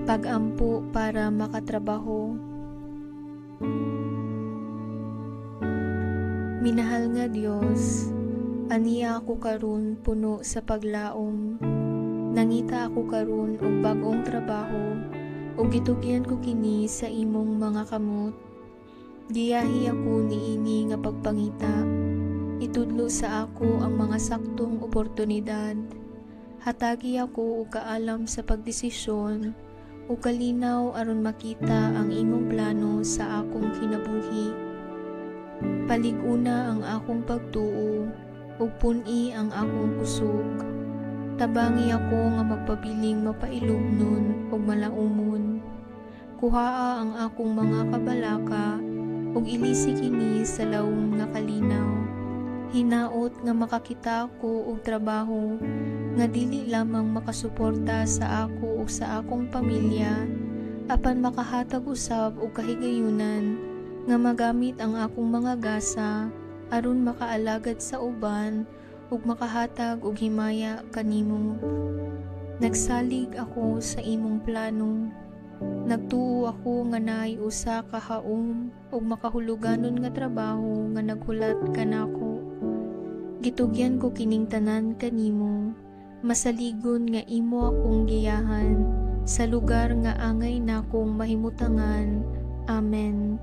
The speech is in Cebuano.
Pag-ampo para makatrabaho. Minahal nga Dios, ania ako karon puno sa paglaom. Nangita ako karon og bag-ong trabaho ug gitugyan ko kini sa imong mga kamot. Giyahi ako niini nga pagpangita. Itudlo sa ako ang mga saktong oportunidad. Hatagi ako og kaalam sa pagdesisyon ug kalinaw aron makita ang imong plano sa akong kinabuhi. Palig-una ang akong pagtuo ug pun-i ang akong kusog. Tabangi ako nga magpabiling mapailubnon ug malaumon. Kuhaa ang akong mga kabalaka ug ilisi kini sa lawom nga kalinaw. Hinaot nga makakita ko og trabaho nga dili lamang makasuporta sa ako ug sa akong pamilya apan makahatag usab og kahigayunan nga magamit ang akong mga gasa aron makaalagad sa uban ug makahatag og himaya kanimo. Nagsalig ako sa imong plano. Nagtuo ako nga naay usa ka haom ug makahuluganon nga trabaho nga naghulat kanako. Gitugyan ko kining tanan kanimo, masaligon nga imo akong giyahan sa lugar nga angay nakong mahimutangan. Amen.